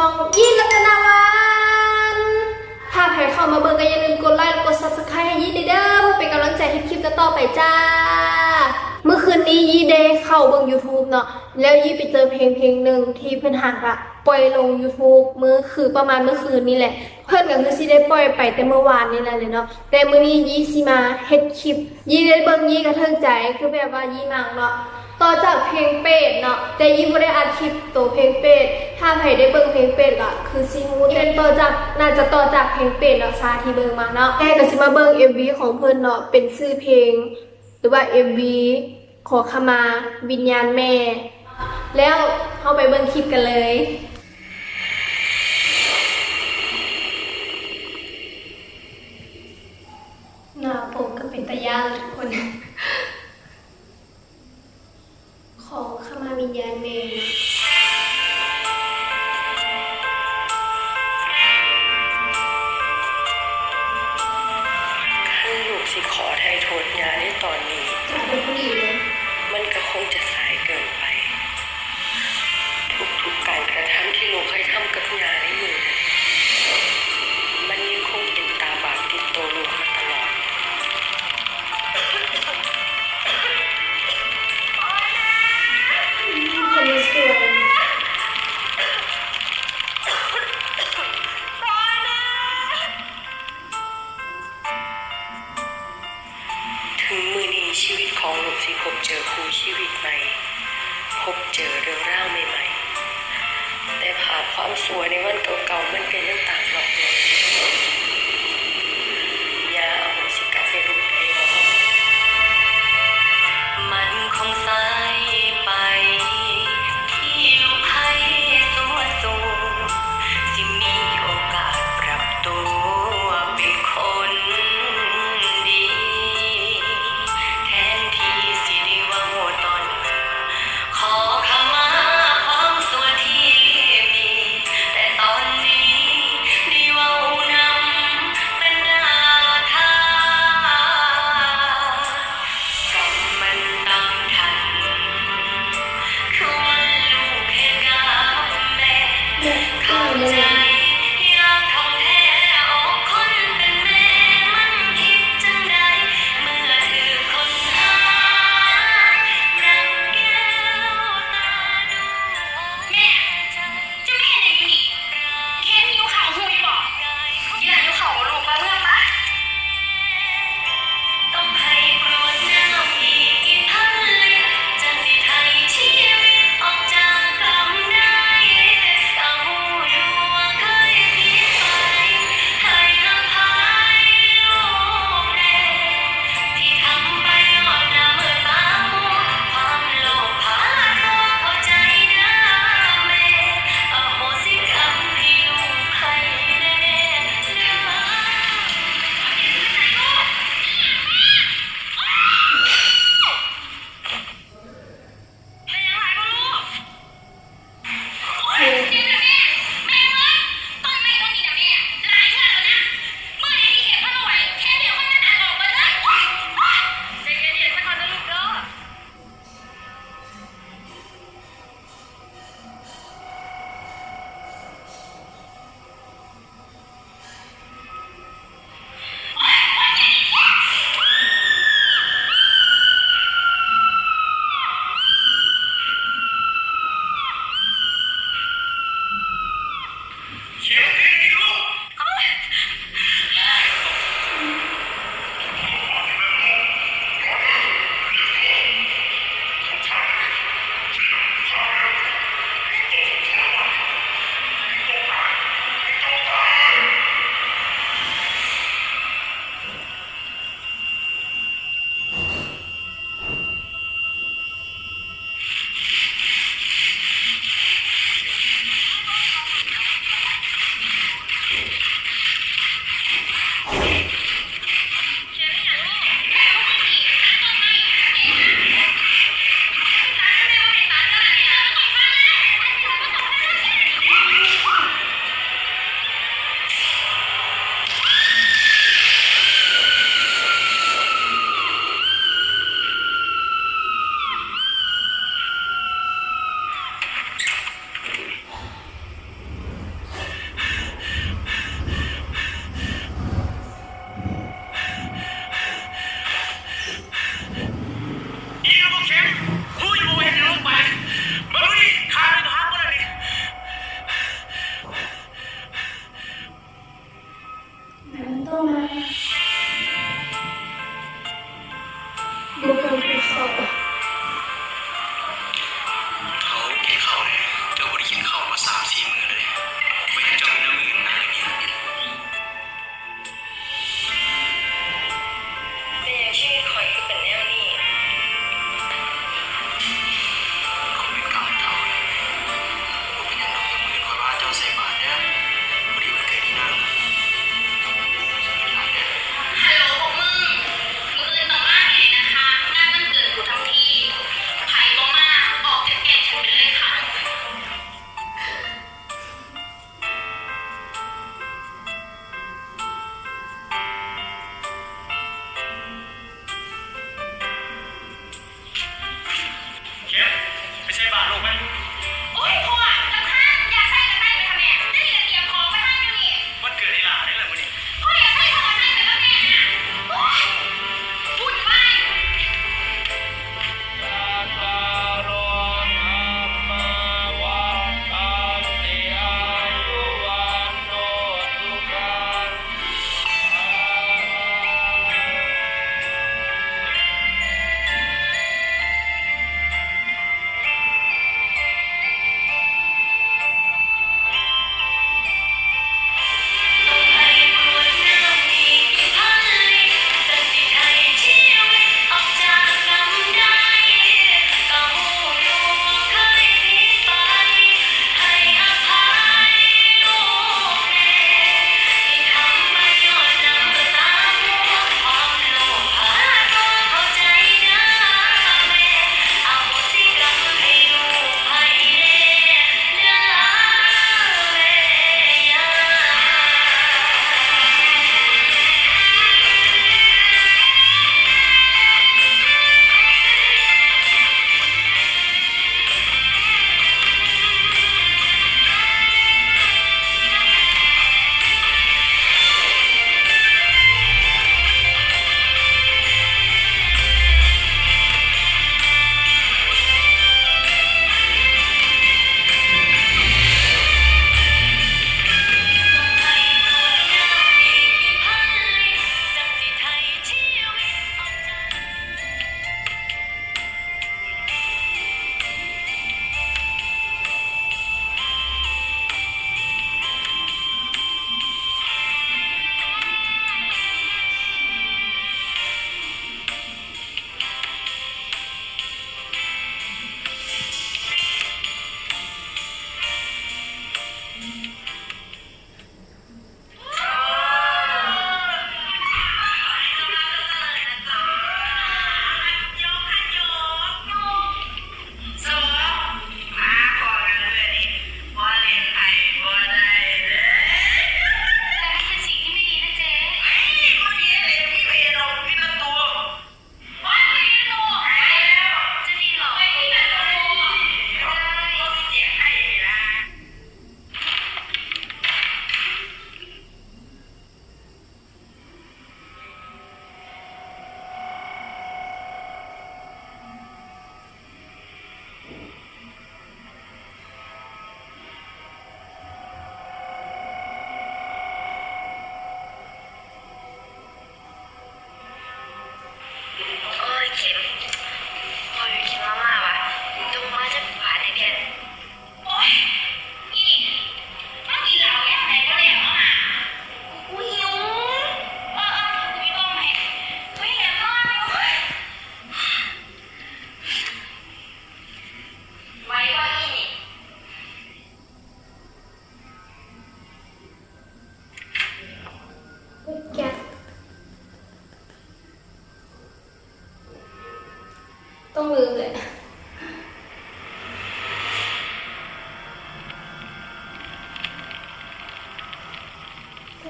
ຂອງຢີ້ ລັດຕະນາວັນ. ຖ້າໃຜເຂົ້າມາເບິ່ງກໍຢ່າລືມກົດໄລ ແລະ ກົດ Subscribe ໃຫ້ຢີ້ແດ່ເດີ ເພື່ອເປັນກຳລັງໃຈເຮັດຄລິບຕໍ່ໆໄປຈ້າ. ເມື່ອຄືນນີ້ຢີ້ໄດ້ເຂົ້າເບິ່ງ YouTube ເນາະ ແລ້ວຢີ້ໄປເຈີເພງເພງໜຶ່ງທີ່ເພິ່ນຫາກະປ່ອຍລົງ YouTube ມື້ຄື ປະມານມື້ຄືນນີ້ແຫຼະ. ເພິ່ນກໍຄືຊິໄດ້ປ່ອຍໄປແຕ່ມື້ວານນີ້ແຫຼະເນາະ ແຕ່ມື້ນີ້ຢີ້ຊິມາເຮັດຄລິບ. ຢີ້ໄດ້ເບິ່ງ ຢີ້ກໍຖືກໃຈ ຄືແບບວ່າຢີ້ມັກເນາະ ຕໍ່ຈາກເພງເປດເນາະ ແຕ່ຢີ້ບໍ່ໄດ້ອັດຄລິບໂຕເພງເປດ. ຖ້າໃຜໄດ້ເບິ່ງເພງເປດກໍຄືຊິຮູ້ ເປັນຕໍ່ຈາກ ໜ້າຈະຕໍ່ຈາກເພງເປດເນາະ ຊາທີ່ເບິ່ງມາເນາະ. ແຕ່ກໍຊິມາເບິ່ງ ເອັມວີ ຂອງເພິ່ນເນາະ ເປັນຊື່ເພງ ຫຼືວ່າ ເອັມວີ ຂໍຂະມາວິນຍານແມ່. ແລ້ວເຮົາໄປເບິ່ງຄລິບກັນເລີຍ. ໜ້າປົກກໍເປັນຕາຢ້ານທຸກຄົນ. ຂໍຂະມາວິນຍານແມ່. ຄັນລູກຊິຂໍໄຖ່ໂທດຍ່າໃນຕອນນີ້ ມັນກໍຄົງຈະສາຍເກີນໄປ. ທຸກໆການກະທຳທີ່ລູກເຄີຍທຳກັບຍ່າໃນມື້ນັ້ນ ມັນຍັງຄົງເປັນຕາບາບຕິດໂຕລູກມາຕະຫຼອດ. ເຖິງມື້ນີ້ຊີວິດຂອງລູກຊິພົບເຈີຄູ່ຊີວິດໃໝ່, ພົບເຈີເລື່ອງລາວໃໝ່ໆ, ແຕ່ພາບຄວາມຊົ່ວໃນວັນເກົ່າໆ ມັນກໍຍັງຕາມຫຼອກຫຼອນ. ຢ່າອະໂຫສິກຳໃຫ້ລູກໄດ້ບໍ່? ມັນຄົງສາຍໄປ ທີ່ລູກໃຫ້ຊົ່ວຊູ່ ຊິມີໂອກາດປັບຕົວເປັນຄົນດີ ແທນທີ່ຊິໄດ້ເວົ້າຕອນໜ້າ ຂໍຂະມາຄວາມຊົ່ວທີ່ມີ ແຕ່ຕອນນີ້ໄດ້ເວົ້ານຳ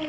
ເຮ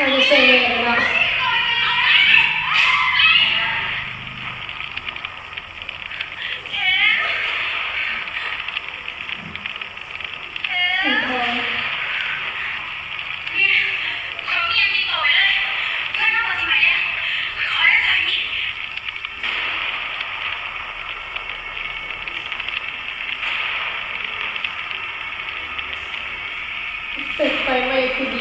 ົາຈະຊ່ວຍແມ່ໄດ້ເນາະ. ເອຟເຟັກໄຟໄໝ້ຄືດີ.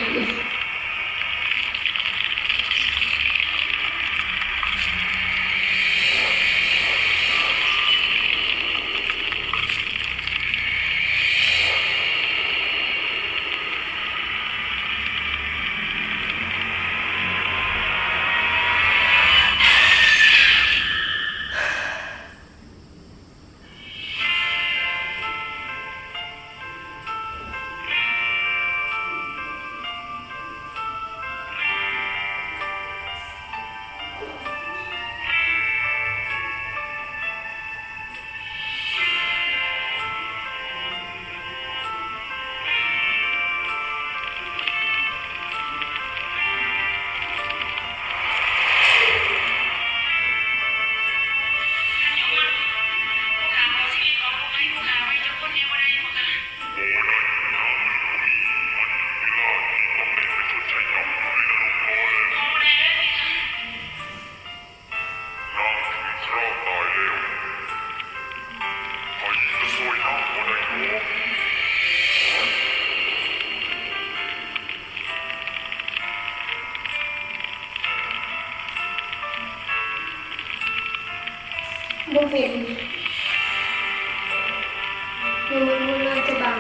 ນາງຖືກຂ້າຕາຍແລ້ວ ໃຜຈະຊ່ວຍນາງບໍ່ໄດ້ບໍ? ບໍ່ເຫັນ ຢູ່ ມັນໜ້າຈະບັງ.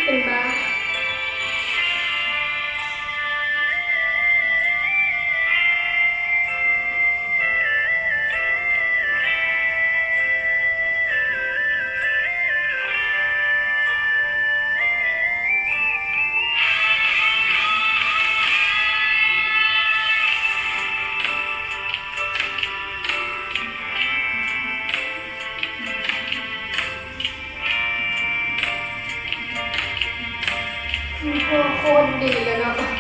ເປັນບ້າ. ໂອ້ ໂຄດດີແລ້ວເນາະ. ເ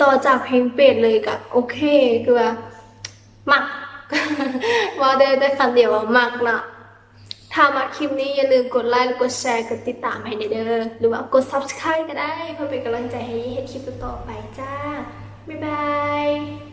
ຕໍ່ຈາກເພງເປດເລີຍກະໂອເຄ ຄືວ່າມັກ ເວົ້າໄດ້ແຕ່ຄຳດຽວວ່າມັກເນາະ. ຖ້າມັກຄລິບນີ້ຢ່າລືມກົດໄລ ກົດແຊ ກົດຕິດຕາມໃຫ້ແດ່ເດີ ຫຼືວ່າກົດ Subscribe ກໍໄດ້ ເພື່ອເປັນກຳລັງໃຈໃຫ້ເຮັດຄລິບຕໍ່ໆໄປຈ້າ. ບາຍບາຍ.